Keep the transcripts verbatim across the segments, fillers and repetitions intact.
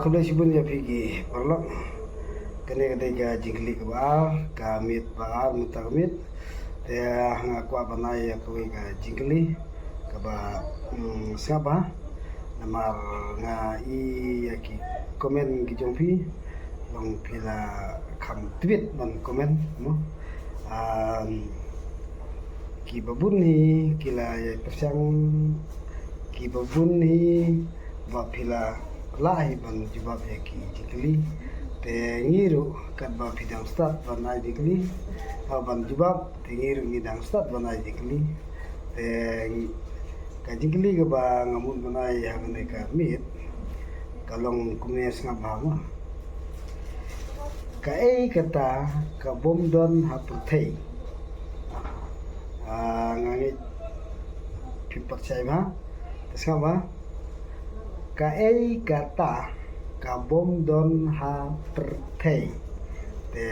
Khublei shibun ïa phi ki paralok. Kane ka dei ka jingkylli kaba ar, ka miet ba ar mynta ka miet. Te nga kwah ban ai ïa kawei ka jingkylli kaba, mm, sngap bha. Namar nga i ïa ki comment ki jong phi, long phi la kham tbit ban comment mo. Um, kiba bun hi ki la ïa pyrshang, kiba bun hi ba phi la lah hi ban jubab ïa ki jingkylli. Te ngi ruh katba phi dang stad ban ai jingkylli, ha, ban jubab, te ngi ruh ngi dang stad ban ai jingkylli. Te ka jingkylli kaba nga mut ban ai ha kane ka miet ka long kumne, sngap bha mo. Kaei kata ka bym don ha pyrthei? Ah, nga ngeit phi pat shai bha. Te sngap bha. Kaei kata ka bym don ha pyrthei? Te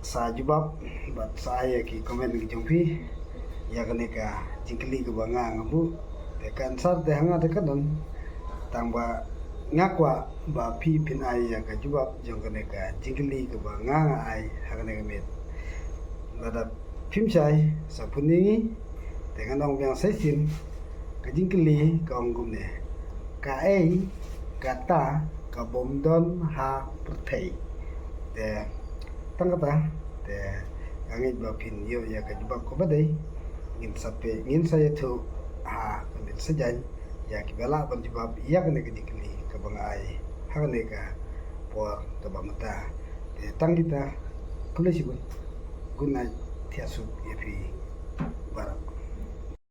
sa jubab bad sa ai ïa ki comment ki jong phi ïa kane ka jingkylli kaba nga nga buh. Te ka answer te ha nga te ka don. Tang ba nga kwah ba phi phin ai ïa ka jubab jong kane ka jingkylli kaba nga nga ai ha kane ka miet. Lada phim shai, sa phone ïa ngi. Te ngan ong biang sa shisien. Ka jingkylli ka ong kumne: Kaei kata ka bym don ha pyrthei? Te tang kata, te nga ngeit ba phin ïoh ïa ka jubab kaba dei. Ngin sa peit, ngin sa ïathuh ha ka miet sa jan ïa kiba lah ban jubab ïa kane ka jingkylli kaba nga ai ha kane ka por kaba mynta. Te tang kita, khublei shibun. Good night, thiah suk ïa phi baroh.